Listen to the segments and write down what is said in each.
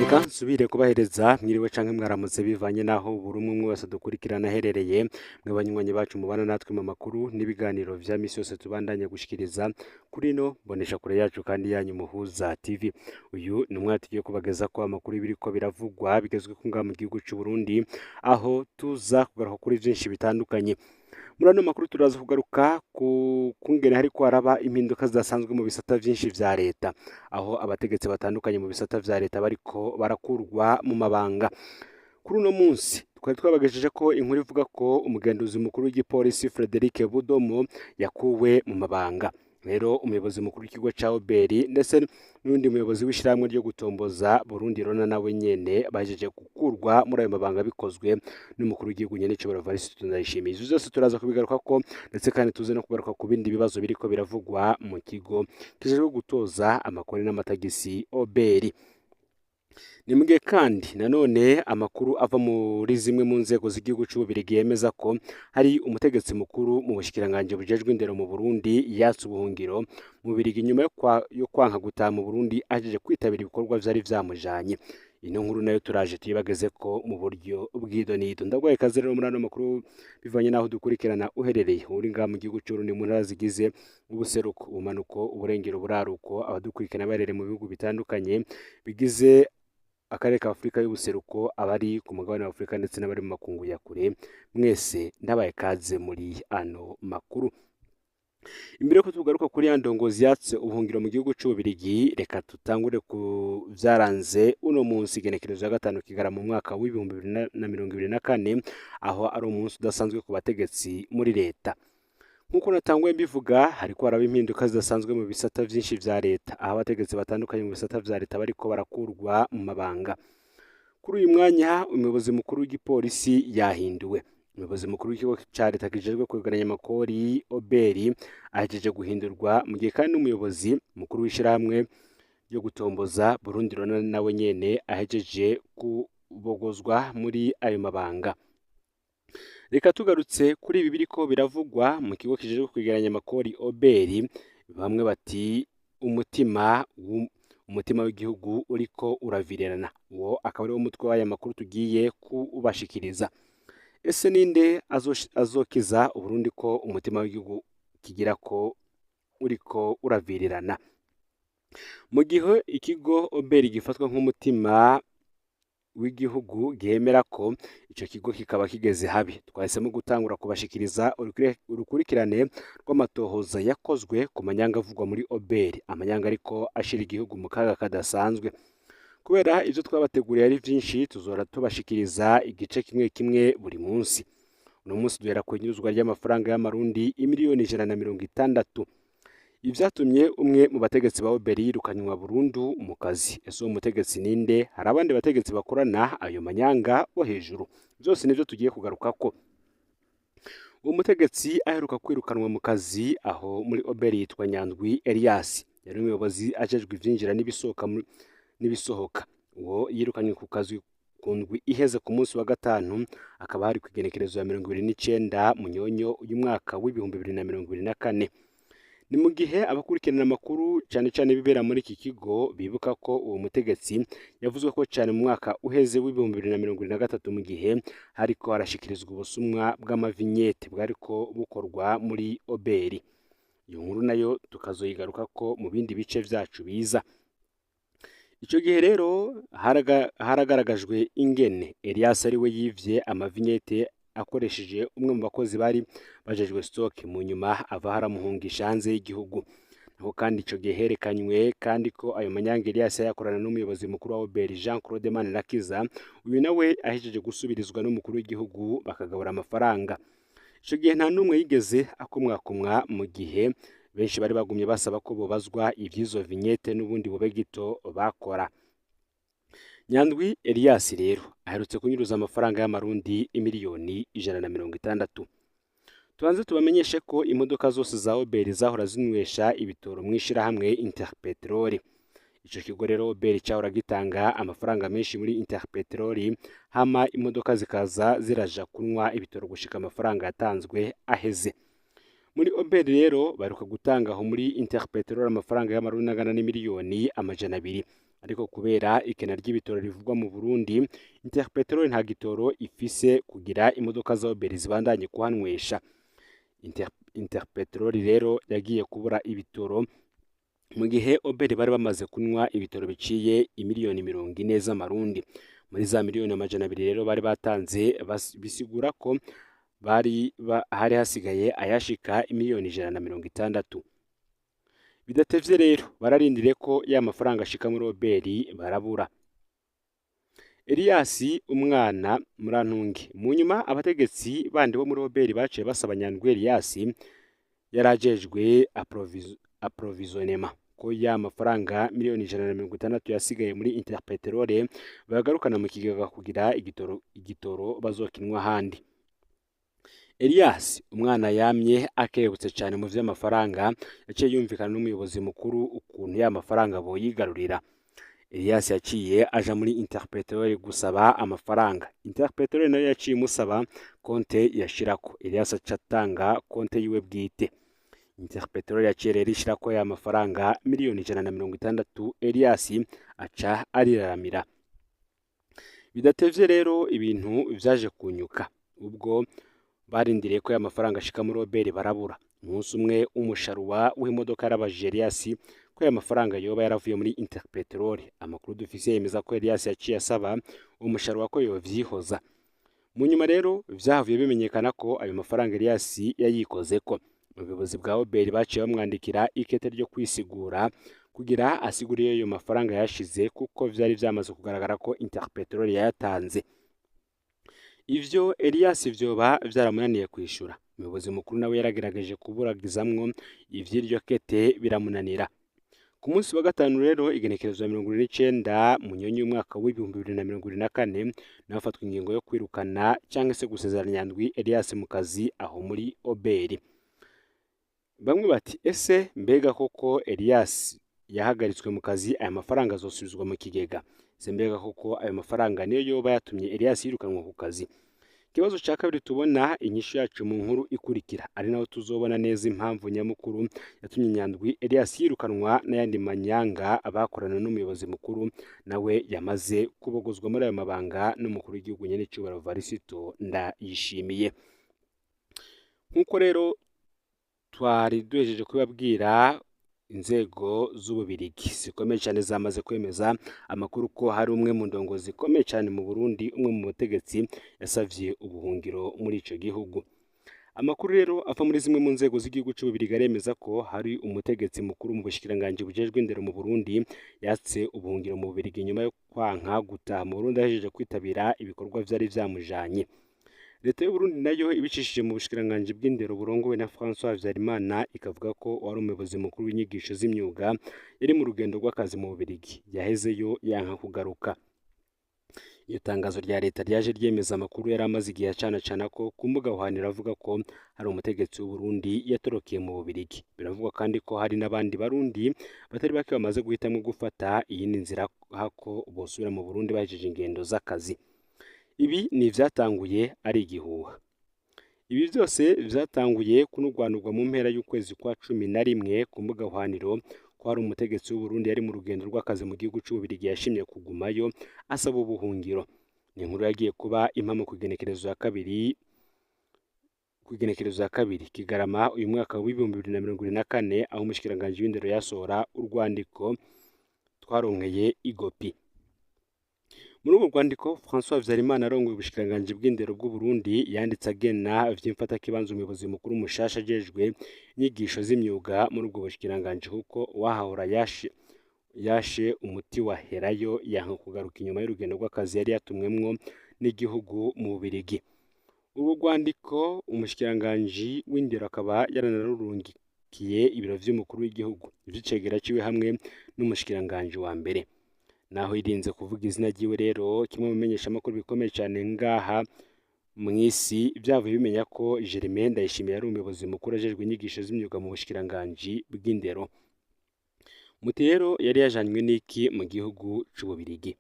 Reka nsubire kubahereza mwiriwe canke mwaramutse bivanye naho buri umwe umwe wese dukurikirana aherereye. Mwe banywanyi bacu mubana natwe mu makuru n'ibiganiro vya misi yose tubandanye gushikiriza kuri ino mbonesha kure yacu kandi yanyu Muhuza TV. Uyu ni umwanya tugiye kubageza ko amakuru biriko biravugwa bigezwe ku ngaha mu gihugu c'u Burundi, aho tuza kugaruka kuri vyinshi bitandukanye. Muri ano makuru turaza kugaruka ku kungene hariko haraba impinduka zidasanzwe mu bisata vyinshi vya leta, aho abategetsi batandukanye mu bisata vya leta bariko barakurwa mu mabanga. Kuri uno munsi twari twabagejeje ko inkuru ivuga ko umugenduzi mukuru w'igipolisi Frederic Budomo yakuwe mu mabanga. Rero umuyobozi mukuru w'ikigo ca Oberi ndetse n'undi muyobozi w'ishirahamwe ryo gutomboza Burundi Rona nawe nyene bahejeje gukurwa muri ayo mabanga bikozwe n'umukuru w'igihugu nyene Cobero Evariste Ndayishimiye. Ivyo vyose turaza kubigarukako, ndetse kandi tuze no kugaruka ku bindi bibazo biriko biravugwa mu kigo kijejwe gutoza amakori n'amatagisi Oberi. Ni mugihe kandi nanone amakuru ava muri zimwe mu nzego z'igihugu c'Ububirigi yemeza ko hari umutegetsi mukuru mu bushikiranganji bujejwe indero mu Burundi yatse ubuhungiro mu Bubirigi nyuma yo kwanka gutaha mu Burundi ahejeje kwitabira ibikorwa vyari vyamujanye. Ino nkuru nayo turaje tuyibageze ko mu buryo bw'idonido. Ndaguhaye ikaze rero muri ano makuru bivanye n'aho dukurikirana uherereye, uri ngaha mu gihugu c'Uburundi mu ntara zigize ubuseruko, ubumanuko, uburengero, uburaruko, abadukurikirana baherereye mu bihugu bitandukanye bigize akarere ka Afurika y'ubuseruko, abari ku mugabane wa Afurika ndetse n'abari mu makungu ya kure, mwese ndabaye kaze muri ano makuru. Imbere yuko tugaruka kuri ya ndongozi yatse ubuhungiro mu gihugu c'Ububirigi, reka tutangure ku vyaranze uno munsi igenekerezo ya 5 Kigarama mu mwaka w'2024, aho ari umunsi udasanzwe ku bategetsi muri leta. Nk'uko natanguye mbivuga, hariko haraba impinduka zidasanzwe mu bisata vyinshi vya leta, aho abategetsi batandukanye mu bisata vya leta bariko barakurwa mu mabanga. Kuri uyu mwanya umuyobozi mukuru w'igipolisi yahinduwe. Umuyobozi mukuru w'ikigo ca leta kijejwe kwegeranya amakori Oberi ahejeje guhindurwa, mu gihe kandi n'umuyobozi mukuru w'ishirahamwe ryo gutomboza Burundi Rona nawe nyene ahejeje kubogozwa muri ayo mabanga. Reka tugarutse kuri ibi biriko biravugwa mu kigo kijejwe kwegeranya amakori Oberi, bamwe bati umutima w'igihugu uriko uravirerana. Uwo akaba ariwo mutwe w'aya makuru tugiye kubashikiriza. Ese ninde azokiza Uburundi ko umutima w'igihugu kigira ko uriko uravirirana? Mu gihe ikigo Oberi gifatwa nk'umutima w'igihugu gihemera ko ico kigo kikaba kigeze habi, twahisemo gutangura kubashikiriza urukurikirane rw'amatohoza yakozwe ku manyanga avugwa muri Oberi, amanyanga ariko ashira igihugu mu kaga kadasanzwe. Kubera ivyo twabateguriye ari vyinshi, tuzora tubashikiriza igice kimwe kimwe buri munsi. Uno munsi duhera ku inyuzwa ry'amafaranga y'amarundi imiliyoni 160. Ivyatumye umwe mu bategetsi ba Oberi yirukanywa burundu mu kazi. Ese uwo mutegetsi ninde? Hari abandi bategetsi bakorana ayo manyanga bo hejuru? Vyose nivyo tugiye kugarukako. Uwo mutegetsi aheruka kwirukanwa mu kazi aho muri Oberi yitwa Nyandwi Elias. Yari umuyobozi ajejwe ivyinjira n'ibisohoka n'ibisohoka. Uwo yirukanywe ku kazi ku ndwi iheze ku munsi wa gatanu, akaba hari kw'igenekerezo ya 29 Munyonyo uyu mwaka w'2024. Ni mu gihe abakurikirana amakuru cane cane bibera muri iki kigo bibuka ko uwo mutegetsi yavuzwe ko cane mu mwaka uheze w'2023, mu gihe hariko harashikirizwa ubusumwa bw'amavinyete bwariko bukorwa muri Oberi. Iyo nkuru nayo tukazoyigarukako mu bindi bice vyacu biza. Ico gihe rero haragaragajwe ingene Elias ari we yivye amavinyete akoresheje umwe mu bakozi bari bajejwe stock, mu nyuma ava haramuhungisha hanze y'igihugu. Naho kandi ico gihe herekanywe kandi ko ayo manyanga Elias yakorana n'umuyobozi mukuru wa Oberi Jean Claude Manirakiza, uyu nawe ahejeje gusubirizwa n'umukuru w'igihugu bakagabura amafaranga. Ico gihe nta n'umwe yigeze akomwakomwa, mu gihe benshi bari bagumye basaba ko bobazwa ivy'izo vignette n'ubundi bube gito bakora. Nyandwi Elias rero aherutse kunyuruza amafaranga y'amarundi imiliyoni 160. Tubanze tubamenyeshe ko imodoka zose za Oberi zahora zinywesha ibitoro mw'ishirahamwe Interpetrol. Ico kigo rero Oberi cahora gitanga amafaranga menshi muri Interpetrol, hama imodoka zikaza ziraja kunywa ibitoro gushika amafaranga yatanzwe aheze. Muri Oberi rero baheruka gutanga aho muri Interpetrol amafaranga y'amarundi angana n'imiliyoni 200. Ariko kubera ikena ry'ibitoro rivugwa mu Burundi, Interpetrol nta gitoro ifise kugira imodoka za Oberi zibandanye kuhanywesha. Interpetrol rero yagiye kubura ibitoro mu gihe Oberi bari bamaze kunywa ibitoro biciye imiliyoni 40 z'amarundi. Muri za miliyoni 200 rero bari batanze, bisigura ko bari hari hasigaye ayashika imiliyoni 160. Bidatevye rero bararindire ko ya mafaranga ashika muri Oberi barabura. Elias umwana Murantunge. Mu nyuma abategetsi bandi bo muri Oberi baciye basaba Nyandwi Elias yarajejwe approvisionnement ko ya mafaranga miliyoni 160 yasigaye muri Interpetrol bagarukana mu kigega kugira igitoro bazokinwa ahandi. Elias umwana yamye akebutse cyane mu vy'amafaranga, yaciye yumvikana n'umuyobozi mukuru ukuntu ya mafaranga boyigarurira. Elias yaciye aja muri Interpetrol gusaba amafaranga. Interpetrol nayo yaciye imusaba konte yashirako. Elias aca atanga konte yiwe bwite. Interpetrol yaciye rero ishirako ya mafaranga miliyoni 160, Elias aca ariraramira. Bidatevye rero ibintu vyaje kunyuka ubwo barindiriye ko ya mafaranga ashika muri Oberi barabura. Umunsi umwe umusharuwa w'imodoka yarabajije Elias ko ya mafaranga yoba yaravuye muri Interpetrol. Amakuru dufise yemeza ko Elias yaciye asaba umusharuwa ko yovyihoza. Mu nyuma rero vyahavuye bimenyekana ko ayo mafaranga Elias yayikozeko. Ubuyobozi bwa Oberi baciye bamwandikira ikete ryo kwisigura kugira asigure ayo mafaranga yashize, kuko vyari vyamaze kugaragara ko Interpetrol yayatanze. Ivyo Elias vyoba vyaramunaniye kwishura. Umuyobozi mukuru nawe yaragerageje kuburagizamwo ivy'iryo kete biramunanira. Ku munsi wa gatanu rero igenekerezo ya 79 Munyonyi umwaka w'2024 naho hafatwa ingingo yo kwirukana cyangwa se gusezeranya Nyandwi Elias mu kazi aho muri Oberi. Bamwe bati ese mbega koko Elias yahagaritswe mu kazi, aya mafaranga azosubizwa mu kigega? Ese mbega koko ayo mafaranga niyo yoba yatumye Elias yirukanwa ku kazi? Ikibazo cya kabiri tubona inyishu yacu mu nkuru ikurikira, ari naho tuzobona neza impamvu nyamukuru yatumye Nyandwi Elias yirukanwa n'ayandi manyanga abakorana n'umuyobozi mukuru nawe yamaze kubogozwa muri ayo mabanga n'umukuru w'igihugu nyen'icyubahiro Varisito Ndayishimiye. Nk'uko rero twari duhejeje kubabwira, inzego z'Ububirigi zikomeye cyane zamaze kwemeza amakuru ko hari umwe mu ndongozi zikomeye cyane mu Burundi, umwe mu bategetsi yasavye ubuhungiro muri ico gihugu. Amakuru rero ava muri zimwe mu nzego z'igihugu c'Ububirigi aremeza ko hari umutegetsi mukuru mu bushikiranganji bujejwe indero mu Burundi yatse ubuhungiro mu Bubirigi nyuma yo kwanka gutaha mu Burundi ahejeje kwitabira ibikorwa vyari vyamujanye. Leta y'u Burundi nayo ibicishije mu bushikiranganji bw'indero burongowe na François Habyarimana ikavuga ko wari umuyobozi mukuru w'inyigisho z'imyuga yari mu rugendo rw'akazi mu Bubirigi, yahezeyo yanka kugaruka. Iyo tangazo rya leta ryaje ryemeza amakuru yari amaze igihe acanacana ko ku mbuga buhanira avuga ko hari umutegetsi w'u Burundi yatorokeye mu Bubirigi. Biravugwa kandi ko hari n'abandi Barundi batari bake bamaze guhitamwo gufata iyindi nzira hako bosubira mu Burundi bahejeje ingendo z'akazi. Ibi ni ivyatanguye ari igihuha. Ibi vyose vyatanguye kunugwanurwa mu mpera y'ukwezi kwa 11 ku mbuga buhaniro ko hari umutegetsi w'u Burundi yari mu rugendo rw'akazi mu gihugu c'Ububirigi yashimye kugumayo asaba ubuhungiro. Ni inkuru yagiye kuba impamo ku igenekerezo ya kabiri Kigarama uyu mwaka w'2024, aho umushikiranganji w'indero yasohora urwandiko twaronkeye igopi. Muri urwo rwandiko François Habyarimana arongoye ubushikiranganji bw'indero bw'u Burundi yanditse agena vy'imfatakibanza umuyobozi mukuru mushasha ajejwe inyigisho z'imyuga muri ubwo bushikiranganji, kuko wahahora yashe umuti wa herayo yanka kugaruka inyuma y'urugendo rw'akazi yari yatumwemwo n'igihugu mu Bubirigi. Urwo rwandiko umushikiranganji w'indero akaba yaranarurungikiye ibiro vy'umukuru w'igihugu, ivy'icegera ciwe hamwe n'umushikiranganji wa mbere. Naho yirinze kuvuga izina ryiwe rero, kimwe mu bimenyeshamakuru bikomeye cyane ngaha mw'isi vyavuye bimenya ko Germain Ndayishimiye ari umuyobozi mukuru ajejwe inyigisho z'imyuga mu bushikiranganji bw'indero. Muti rero yari yajanywe n'iki mu gihugu c'Ububirigi?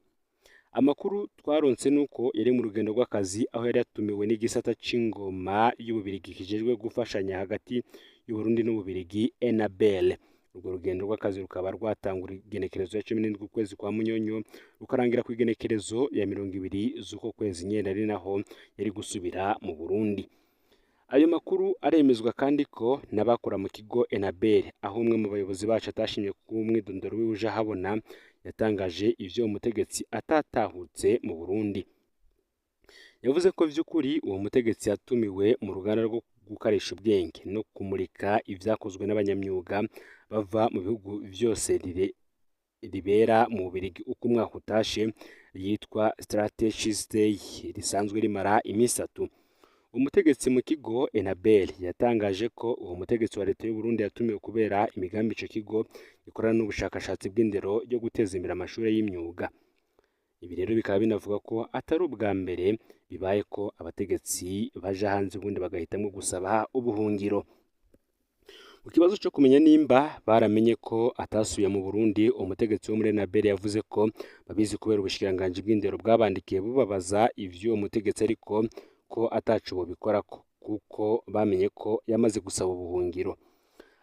Amakuru twaronse nuko yari mu rugendo rw'akazi aho yari yatumiwe n'igisata c'ingoma y'Ububirigi kijejwe gufashanya hagati y'Uburundi n'Ububirigi, Enabel. Urwo rugendo rw'akazi rukaba rwatangura igenekerezo ya 17 ukwezi kwa Munyonyo, rukarangira ku igenekerezo ya 20 z'uko kwezi nyene, ari naho yari gusubira mu Burundi. Ayo makuru aremezwa kandi ko n'abakora mu kigo Enabel, aho umwe mu bayobozi bacu atashimye ko umwidondoro wiwe uje ahabona, yatangaje ivyo umutegetsi atatahutse mu Burundi. Yavuze ko vy'ukuri uwo mutegetsi yatumiwe mu ruganda rwo gukarisha ubwenge no kumurika ivyakozwe n'abanyamyuga bava mu bihugu vyose ribera mu Bubirigi uko umwaka utashe, ryitwa Strategies Day, risanzwe rimara iminsi 3. Umutegetsi mu kigo Enabel yatangaje ko uwo mutegetsi wa leta y'u Burundi yatumiwe kubera imigambi ico kigo gikorana n'ubushakashatsi bw'indero yo guteza imbere amashuri y'imyuga. Ibi rero bikaba binavuga ko atari ubwa mbere bibaye ko abategetsi baja hanze ubundi bagahitamwo gusaba ubuhungiro. Mu kibazo co kumenya nimba baramenye ko atasubiye mu Burundi, umutegetsi wo muri Enabel yavuze ko babizi kubera ubushikiranganji bw'indero bwabandikiye bubabaza ivy'uwo mutegetsi, ariko ko ataco bobikorako kuko bamenye ko yamaze gusaba ubuhungiro.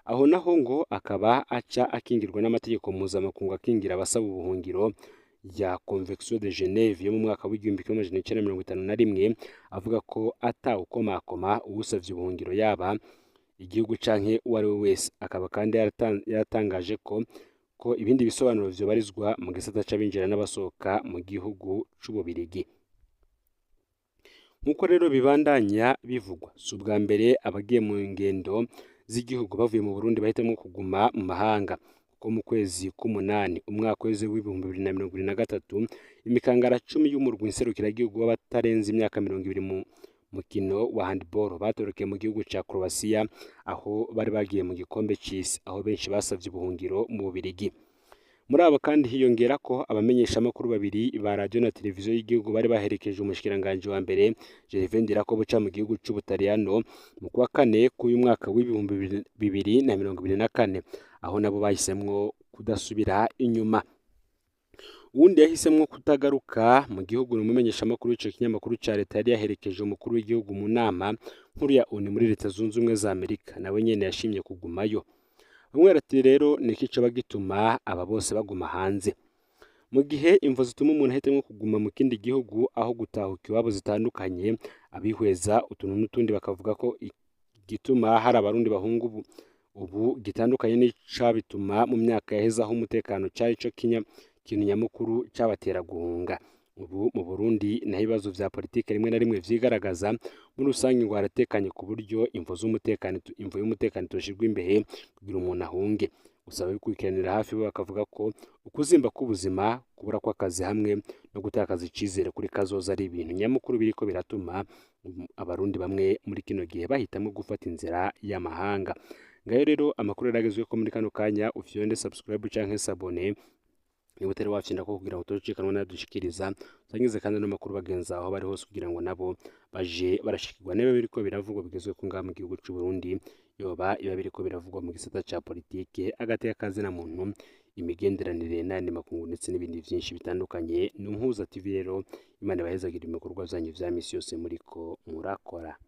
Aho naho ngo akaba aca akingirwa n'amategeko mpuzamakungu akingira abasaba ubuhungiro ya Convention de Geneve yo mu mwaka w'1951, avuga ko atawukomakoma uwusavye ubuhungiro yaba igihugu canke uwo ari we wese. Akaba kandi yaratangaje ko ibindi bisobanuro vyobarizwa mu gisata c'abinjira n'abasohoka mu gihugu c'Ububirigi. Nk'uko rero bibandanya bivugwa, si ubwa mbere abagiye mu ngendo z'igihugu bavuye mu Burundi bahitamwo kuguma mu mahanga, kuko mu kwezi k'umunani umwaka weze w'2023 imikangara 10 y'umurwi nserukiragihugu w'abatarenze imyaka 20 mu mukino wa handball batorokeye mu gihugu ca Croatia, aho bari bagiye mu gikombe c'isi, aho benshi basavye ubuhungiro mu Bubirigi. Muri abo kandi hiyongera ko abamenyeshamakuru babiri ba radio na televiziyo y'igihugu bari baherekeje umushikiranganji wa mbere Gervais Ndirakobuca mu gihugu c'Ubutaliyano mu kwa kane k'uyu mwaka w'2024, aho nabo bahisemwo kudasubira inyuma. Uwundi yahisemwo kutagaruka mu gihugu ni umumenyeshamakuru w'ico kinyamakuru ca leta yari yaherekeje umukuru w'igihugu mu nama nkuru ya ONU muri Leta Zunze Ubumwe za Amerika, nawe nyene yashimye kugumayo. Bamwe barati rero niki coba gituma aba bose baguma hanze? Mu gihe imvo zituma umuntu ahitamwo kuguma mu kindi gihugu aho gutahuka iwabo zitandukanye, abihweza utuntu n'utundi bakavuga ko igituma hari abarundi bahunga ubu gitandukanye n'icabituma mu myaka yaheze, aho umutekano cari co kintu nyamukuru cabatera guhunga. Ubu mu Burundi naho ibibazo vya politike rimwe na rimwe vyigaragaza, muri rusange ngo haratekanye ku buryo imvo y'umutekano itoshirwa imbere kugira umuntu ahunge. Gusa ababikurikiranira hafi bo bakavuga ko ukuzimba k'ubuzima, kubura kw'akazi hamwe no gutakaza icizere kuri kazoza ari ibintu nyamukuru biriko biratuma abarundi bamwe muri kino gihe bahitamwo gufata inzira y'amahanga. Ngayo rero amakuru yaragezweko muri kano kanya, ufyonde subscribe canke s'abonner niba utari wafyinda ko kugira ngo utocikanwa n'ayadushikiriza, usangize kandi n'amakuru bagenzi aho bari hose kugira ngo nabo baje barashikirwa niba biriko biravugwa bigezweko ngaha mu gihugu c'u Burundi, yoba iba biriko biravugwa mu gisata ca politike, agateka kazina muntu, imigenderanire n'ayandi makungu ndetse n'ibindi vyinshi bitandukanye. Ni Umuhuza TV rero, Imana ibahezagire ibikorwa vyanyu vya misi yose muriko murakora.